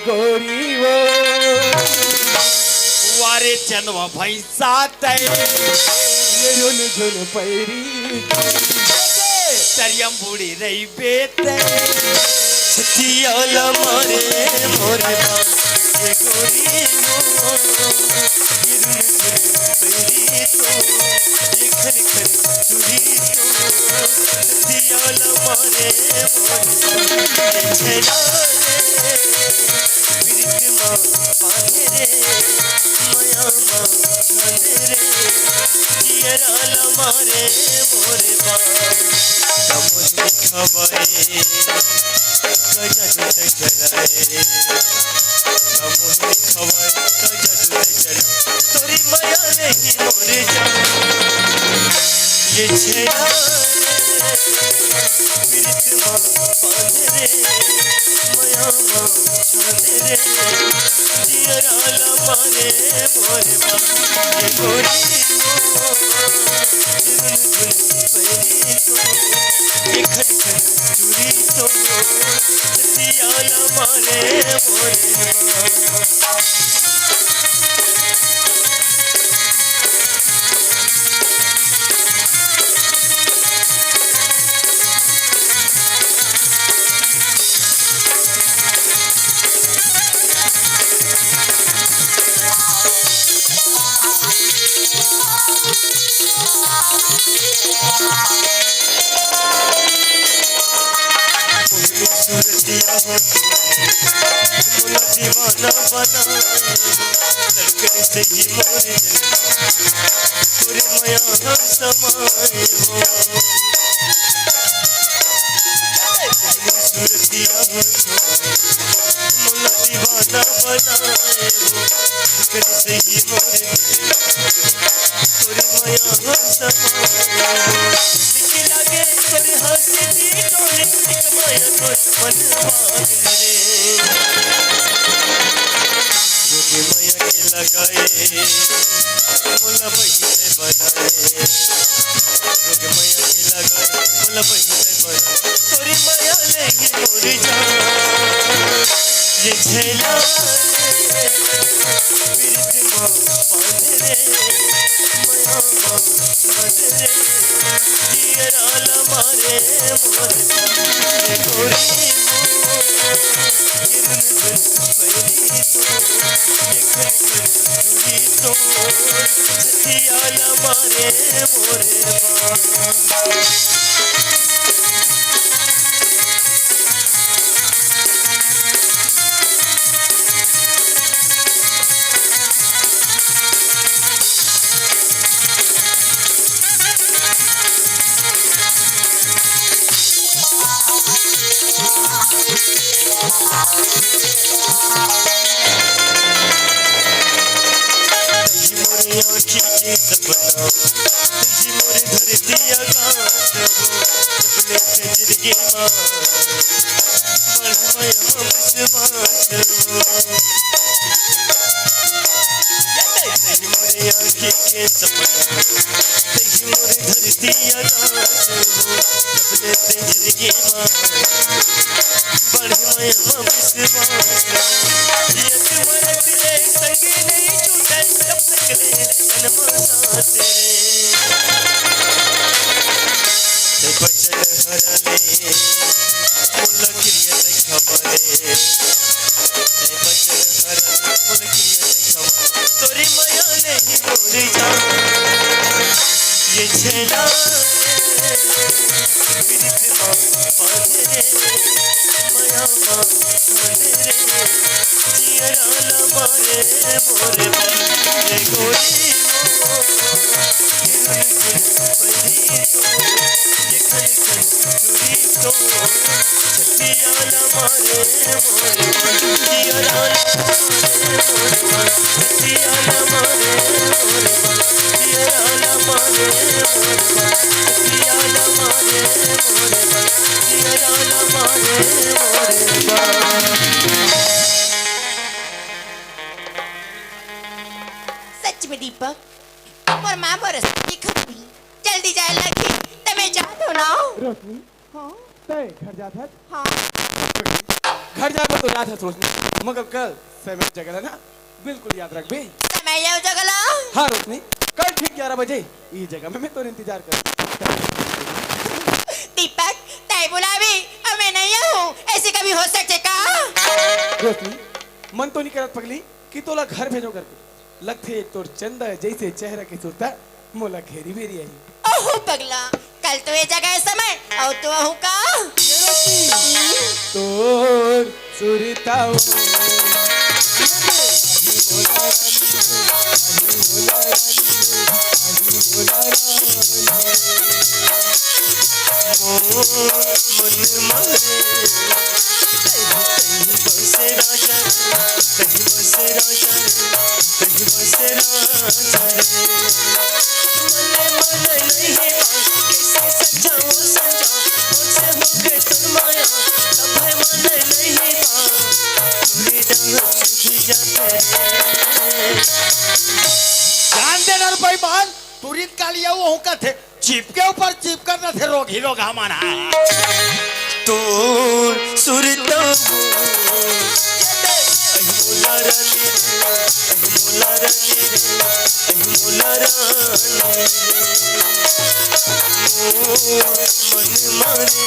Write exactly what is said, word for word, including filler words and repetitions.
गोरी वो। वारे चंदवा भैंसा तै, ये रुन झुन पैरी। तरियम बूढ़ी रहिबे तै। छतिया ला मारे मोर बा, ये गोरी वो। ये रुन झुन पैरी तो, ये खन खन चूड़ी तो। छतिया ला मारे मोर बा, ये छैला रे। प्रीत मा बांधे रे, मया मा छांदे रे, जियरा ला मारे मोर बा। का मोहिनी खवाए, का जादू ते चलाए, का मोहिनी खवाए, का जादू ते चलाए, तोरी मया ले ही मोर जान। ये छैला रे, प्रीत मा बांध रे, मया मा छांद रे, जियरा ला मारे मोर बा, ये गोरी वो, झुन झुन पैरी तो, ये खन खन चूड़ी तो, छतिया ला मारे मोर बा। मोला दीवाना बनाए, धड़कन से ही मोर दिल, तोरे मया हम समाए हो। मोहनी सूरतिया हो, मोला दीवाना बनाए हो, धड़कन से ही मोर दिल, तोरे मया हम समाए हो। नीक लागे तोर हंसी दी डोली, एक मया तोर मन मांगे रे। रोग मया के लगाए, मोला बहिते बनाए। रोग मया के लगाए, मोला बहिते बनाए। तोरी मया ले ही मोर जान। ये छैला रे, प्रीत मा बांध रे, मया मा बांध रे, जियरा ला मारे मोर बा, ये गोरी वो, ये रुन झुन पैरी तो, ये खन खन चूड़ी तो, छतिया ला मारे मोर बा। तही मोर आँखी के सपना, तही मोर धरती आकाश हो, सपने से जिंदगी मा, बढ़ मया विश्वास हो। तही मोर आँखी के सपना, तही मोर धरती आकाश हो, सपने से जिंदगी मा, बढ़ मया विश्वास। जियत मरत ले संग नहीं छूटे, कब तक ले तन मा साथ रे। ते बचन हरले, मोला किरिया ते खवाले। ते बचन हरले, मोला किरिया ते खवाले। तोरी मया ले ही मोर जान। ये छैला रे, प्रीत मा बांध रे, मया मा छांद रे, जियरा ला मारे मोर बा, ये गोरी वो, ये रुन झुन पैरी तो, ये खन खन चूड़ी तो, छतिया ला मारे मोर बा, जियरा ला मारे मोर बा, छतिया ला मारे मोर बा। सच में दीपक, मोर माँ मोर से लिखत रही, जल्दी जाए लगी, त मैं जात हो ना। रोशनी, हाँ? तय घर जात हस? हाँ। घर जाए बर तो याद हस रोशनी, मगर कल समय जगह ला ना बिल्कुल याद रखबे। समय अउ जगह ला? हाँ रोशनी, कल ठीक ग्यारह बजे इही जगह में मैं तोर इंतजार कर। दीपक, तैं बुलाबे अउ मैं नइ आहूँ, ऐसे कभी हो सकथे का? रोशनी, मन तो नइ करत पगली कि तोला घर भेजों करके। लगथे तोर चंदा जइसे चेहरा के सुरता मोला घेरी बेरी आही। ओहो पगला, कल तो ये जगह समय अउ तो आहूँ का? तोर सुरता मन मारे, कहीं बसे राजा, कहीं बसे राजा, कहीं बसे राजा। मन मन नहीं बा, कैसे सजाऊं सजा, मुझसे हो गए तुम माया, तब है मन नहीं बा, पूरी डांस भी जाते। जान दे ना रे बेईमान, तुरंत काली आऊ हूँ कथे, चिपके ऊपर चिपकत रथे रोगही रोगहा मन हा। तोर सुरता मोला रानी रे, मोला रानी रे, मोला रानी रे। मोर मन मारे,